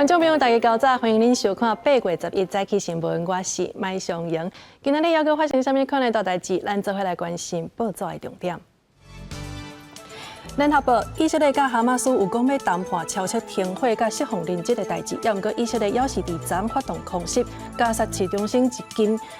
觀眾朋友，大家較早，歡迎恁收看8月11早起新聞，我是麥尚瑩。今仔日猶閣發生啥物款的大代誌？咱做伙來關心報紙的重點。聯合報，以色列佮哈馬斯有講欲談判超出停火佮釋放人質的代誌，猶毋過以色列猶是佇昨昏發動空襲，加薩市中心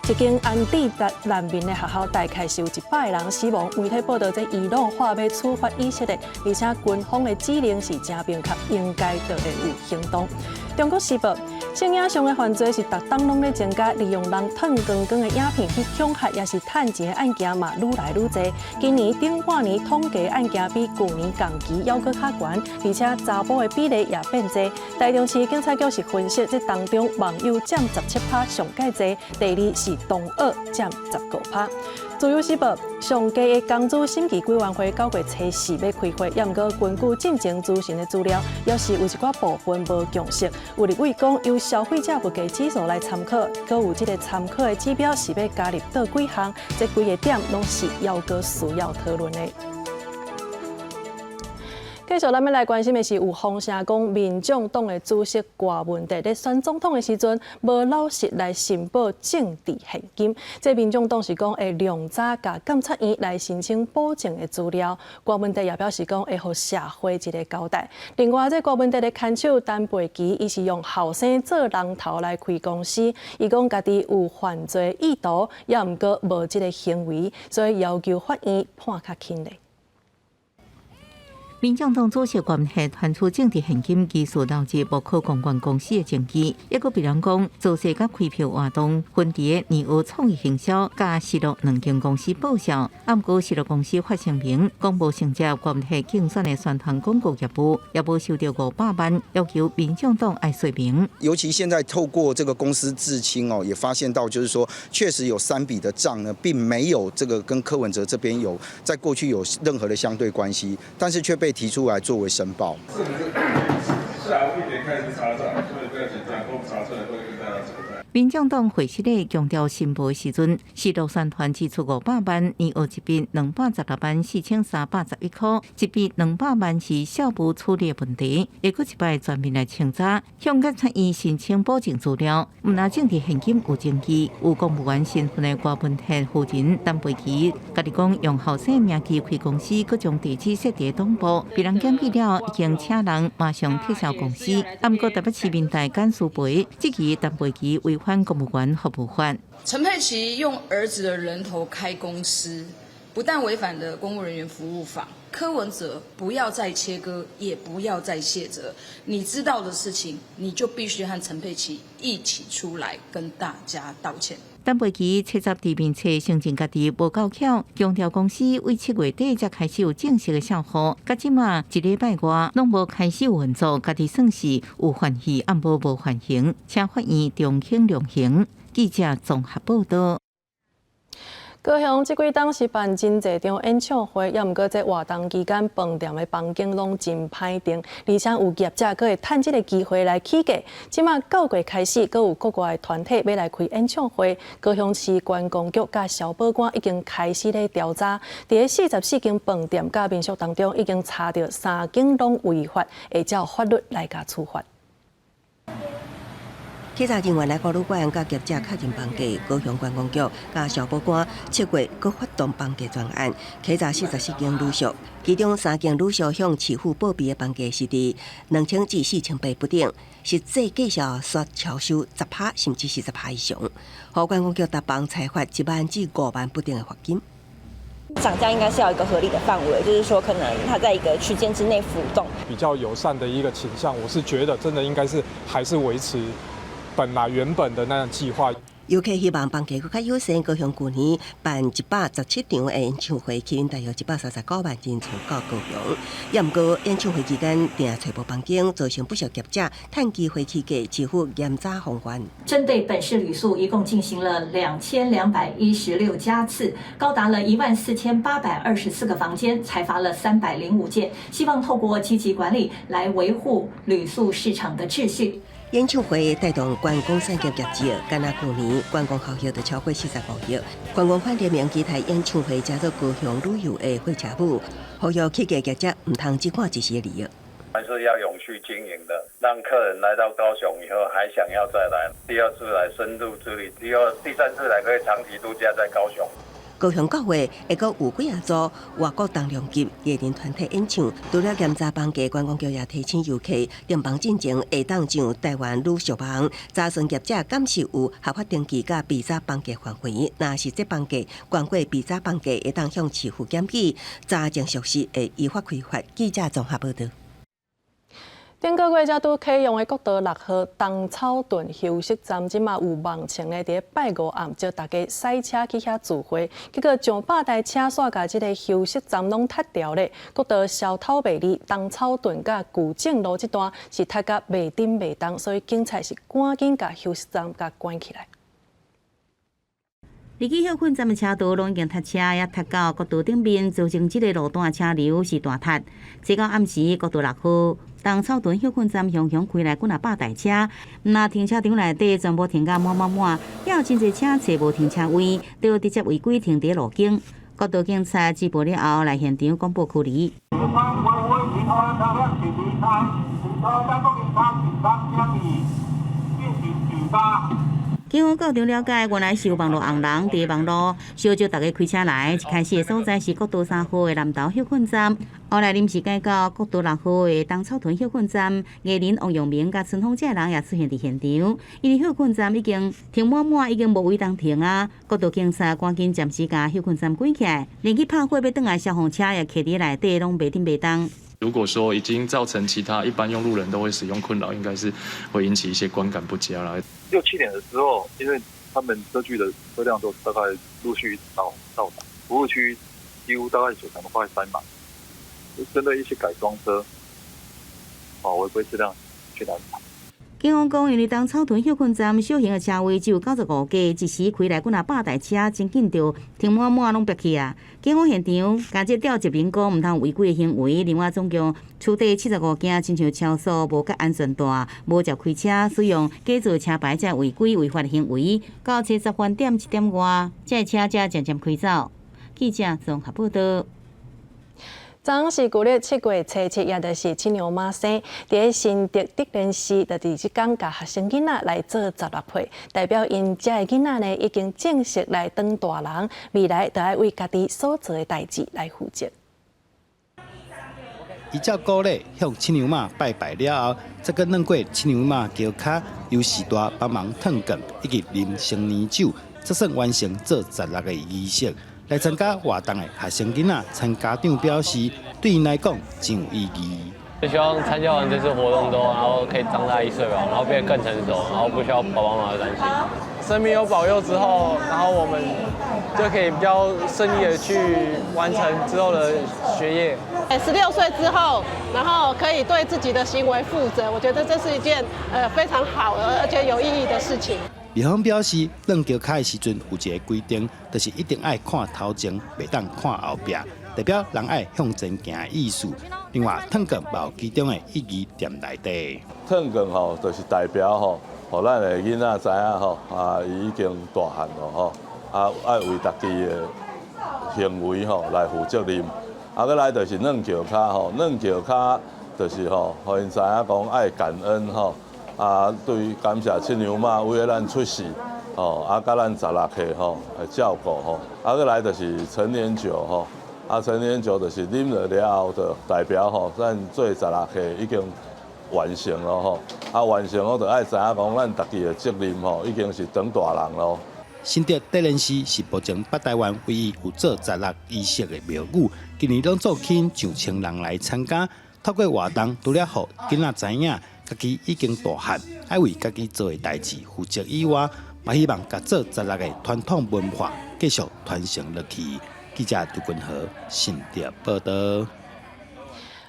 一間安置難民的學校，大概是有100個人死亡。媒體報道，這伊朗話欲處罰以色列，而且軍方的指令是誠明確，應該就會有行動。中國時報，性影像的犯罪是逐冬攏咧增加，利用人褪光光的影片去恐嚇，抑是趁錢的案件嘛，愈來愈濟。今年頂半年統計案件比舊年同期猶閣較懸，而且查埔的比例也變濟。台中市警察局是分析，這當中網友佔17趴上蓋濟，第二是同學佔15趴。自由時報，上低的工資審計委員會9月初四欲開會，猶毋過根據進前諮詢的資料，猶是有一寡部分無共識。有立委講，由消費者物價指數來參考，閣有這个參考的指標是欲加入佗幾項，這幾个點攏是猶閣需要討論的。繼續，咱欲來關心的是，有風聲講，民眾黨的主席柯文哲咧選總統的時陣，無老實來申報政治獻金。這民眾黨是講會量早共監察院來申請補正的資料。柯文哲也表示講會予社會一个交代。另外，這柯文哲的牽手陳佩琪，伊是用後生做人頭來開公司，伊講家己有犯罪意圖，猶毋過無這个行為，所以要求法院判較輕咧。民眾黨主席柯文哲傳出政治獻金技術導致無可公關公司的證據，抑閣被人講造勢佮開票活動分佇年後創意行銷佮時樂兩間公司報銷，毋過時樂公司發聲明講無承接柯文哲競選的宣傳廣告業務，也無收著500萬，要求民眾黨愛說明。尤其現在透過這個公司自清哦，也發現到就是說，確實有三筆的賬呢，並沒有這個跟柯文哲這邊有在過去有任何的相對關係，但是卻被提出來作為申報。是不是？下午1點開始查賬，所以不要緊張，都查出來會跟大家交代。民眾黨會室內強調申報的時陣，時樂宣傳支出500萬，年後一筆2,164,311塊，一筆200萬是校務處理的問題，抑閣一擺全面來清查，向檢察院申請補正資料。毋但政治獻金有證據，有公務員身份的柯文哲夫人陳佩琪，家己講用後生名義開公司，閣將地址設佇東部，被人檢舉了，已經請人馬上撤銷公司。毋過台北市民代簡舒培質疑陳佩琪違反公務員服務法。陳佩琪用兒子的人頭開公司，不但違反了公務人員服務法，柯文哲不要再切割，也不要再卸責。你知道的事情，你就必須和陳佩琪一起出來跟大家道歉。陳佩琪切實佇面冊承認家己無夠巧，強調公司為7月底才開始有正式的銷戶，到這馬一禮拜外攏無開始運作，家己算是有犯戲，毋過無犯行，請法院從輕量刑。記者綜合報道。高雄這幾冬是辦真濟場演唱會，猶毋過這活動期間，飯店的房間攏真歹訂，而且有業者閣會趁這个機會來起價。這馬9月開始，閣有國外的團體欲來開演唱會，高雄市觀光局佮消保官已經開始咧調查，佇咧44間飯店佮民宿當中，已經查著三間攏違法，會照法律來共處罰。稽查人員來到旅館，佮業者確認房價。高雄觀光局佮消保官7月閣發動房價專案，稽查44間旅宿，其中三間旅宿向市府報備的房價是佇2000至4800不等，實際價數煞超收10趴甚至40趴以上。予觀光局逐房裁罰1萬至5萬不等的罰金。漲價應該是要一個合理的範圍，就是說可能它在一個區間之內浮動。比較友善的一個傾向，我是覺得真的應該是還是維持本來原本的那樣計劃。遊客希望房價閣較友善，高雄舊年辦117場的演唱會，吸引大約139萬人次到高雄。也毋過演唱會期間訂揣無房間，造成不少業者趁機會起價，支付嚴查防範。針對本市旅宿，一共進行了2216家次，高達了14,824個房間，裁罰了305件。希望透過積極管理來維護旅宿市場的秩序。演唱會帶動觀光產業業績，干焦舊年觀光效益就超過45億。觀光販聯盟期待演唱會成做高雄旅遊的火車尾，呼籲起價業者毋通只看一時的利益。還是要永續經營的，讓客人來到高雄以後還想要再來，第二次來深度之旅，第二、第三次來可以長期度假在高雄。高雄教會會閣有幾仔組外國重量級藝人團體演唱，除了嚴查房價，觀光局也提醒遊客訂房進前會當上台灣旅宿網查詢業者敢是有合法登記佮備查房價範圍，若是這房價懸過備查房價，會當向市府檢舉，查證屬實會依法開罰。記者綜合報道。頂個月才拄啟用的國道六號東草屯休息站，這馬有網情的佇咧拜五暗招大家駛車去遐聚會，結果上百台車煞共這个休息站攏塞牢咧。國道消透袂離東草屯佮舊正路這段是塞甲袂振袂動，所以警察是趕緊共休息站共關起來。入去歇睏站的車道攏已經塞車，也塞到國道頂面，造成這个路段車流是大塞。這到暗時，國道六號東草屯歇睏站雄雄開來幾若百台車，毋但停車場內底全部停甲滿滿滿，也有真濟車揣無停車位，就直接違規停佇路肩。國道警察接報了後來現場廣播驅離。警方到場了解，原來是有網路紅人佇網路相招大家開車來。一開始的所在是國道三號的南投歇睏站，後來臨時改到國道六號的東草屯歇睏站。藝人王陽明佮春風這人也出現佇現場，因為歇睏站已經停滿滿，已經無位通停啊。國道警察趕緊暫時共歇睏站關起來，連去拍火欲轉來消防車也徛佇內底，攏袂振袂動。如果說已經造成其他一般用路人都會使用困擾，應該是會引起一些觀感不佳啦。六七點的時候，因為他們車距的車輛都大概陸續到達服務區，幾乎大概九成都快塞滿。就針對一些改裝車，哦，違規車輛去攔查。警方講，因為東草屯歇睏站小型的車位只有95個，一時開來幾若百台車，真緊就停滿滿攏逼去啊！警方現場共這調集民工，毋通違規的行為。另外，總共處罰75件，親像超速、無繫安全帶、無照開車、使用假造車牌這違規違法的行為，到70分點1點外，這車才漸漸開走。記者綜合報道。昨是舊曆7月初7，也就是七娘媽生。佇咧新竹德蓮寺，就佇這工共學生囡仔來做十六歲，代表𪜶遮的囡仔呢，已經正式來當大人，未來就愛為家己所做的代誌來負責。依照古禮向七娘媽拜拜了後，再閣轉過七娘媽轎跤，由序大幫忙燙捲以及啉成年酒，才算完成做十六的儀式。來參加活動的學生囡仔，參家長表示，對𪜶來講真有意義。就希望參加完這次活動之後，然後可以長大一歲吧，然後變得更成熟，然後不需要爸爸媽媽擔心。神明有保佑之後，然後我們就可以比較順利的去完成之後的學業。16歲之後，然後可以對自己的行為負責，我覺得這是一件非常好而且有意義的事情。廟方表示，轉轎跤的時陣有一个規定，就是一定愛看頭前，袂當看後壁，代表人愛向前行的意思。另外，燙捲嘛有其中的意義佇內底。燙捲吼，就是代表吼，予咱的囡仔知影吼，啊，伊已經大漢咯吼，啊，愛為家己的行為吼來負責任。啊，閣來就是轉轎跤吼，轉轎跤就是吼，予𪜶知影講愛感恩吼。啊，對，感謝七娘媽為了咱出世，吼，啊，佮咱十六歲吼來照顧吼，啊，閣來就是成年酒吼，啊，成年酒就是啉了了後，就代表吼，咱做十六歲已經完成了吼，啊，完成了就愛知影講，咱家己的責任吼，已經是長大人囉。新竹德蓮寺是目前北台灣唯一有做十六儀式的廟宇，今年攏總吸引上千人來參加。透過活動，除了予囡仔知影家己已經大漢，愛為家己做的代誌負責以外，嘛希望共做十六的傳統文化繼續傳承落去。記者杜君和新竹報道。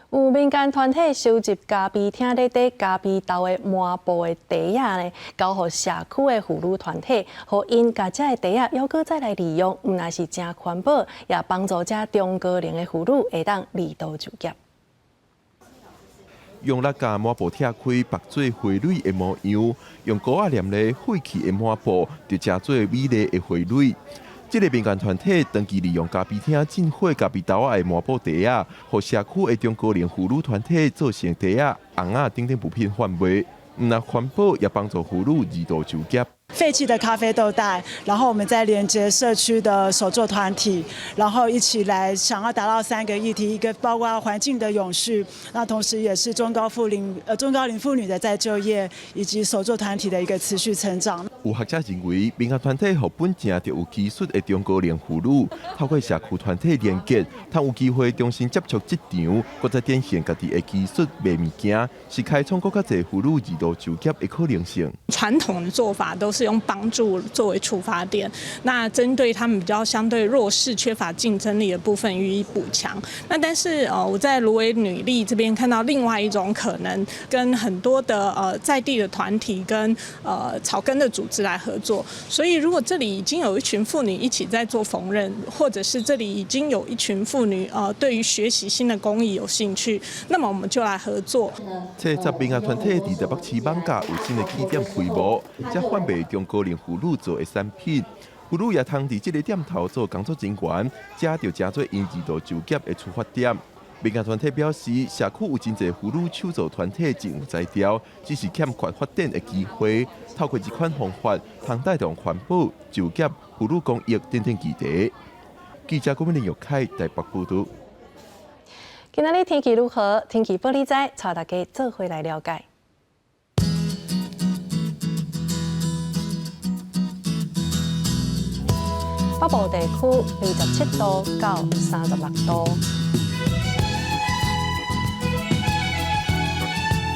有民間團體收集咖啡廳內底咖啡豆的麻布的袋仔呢，交予社區的婦女團體，予𪜶共這个袋仔猶閣再來利用，毋但是誠環保，也幫助遮中高齡的婦女會當離島就業。用轆共抹布拆開，縛做花蕊的模樣；用膏仔黏咧廢棄的抹布，就成做美麗的花蕊。這个民間團體長期利用咖啡廳進貨咖啡豆仔的麻布袋仔，予社區的中高齡婦女團體做成袋仔，尪仔等等物品販賣，毋但環保，也幫助婦女二度就業。廢棄的咖啡豆袋，然後我們再連接社區的手作團體，然後一起來想要達到三個議題，一個包括環境的永續，那同時也是中高齡婦女的再就業，以及手作團體的一個持續成長。有學者認為，民間團體予本正就有技術的中高齡婦女，透過社區團體連結，通有機會重新接觸職場，閣再展現家己的技術賣物件，是開創閣較濟婦女二度就業的可能性。傳統的做法都是用幫助作為出發點，那針對他們比較相對弱勢、缺乏競爭力的部分予以補強。那但是我在蘆葦女力這邊看到另外一種可能，跟很多的在地的團體跟草根的組織來合作。所以如果這裡已經有一群婦女一起在做縫紉，或者是這裡已經有一群婦女對於學習新的工藝有興趣，那麼我們就來合作。這十民間團體佇台北市艋舺有新的起點規模，才販賣中高齡婦女做的產品，婦女也通佇這个店頭做工作人員，這就成做𪜶二度就業的出發點。民間團體表示，社區有真濟婦女手作團體真有才調，只是欠缺發展的機會。透過這款方法，通帶動環保、就業、婦女公益等等議題。記者郭美玲、玉凱台北報導。今仔日天氣如何？天氣報你知，帶大家做伙來了解。北部地區27度到36度，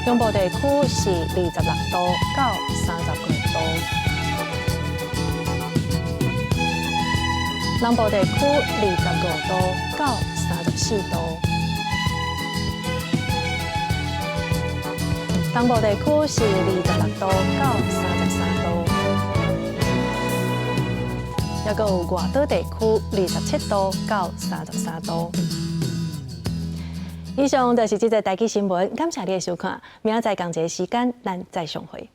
中部地區是26度到35度，南部地區25度到34度，東部地區是26度到33度。抑閣有外島地區27度到33度。以上就是這節台語新聞，感謝你的收看，明仔載仝一个時間，咱再相會。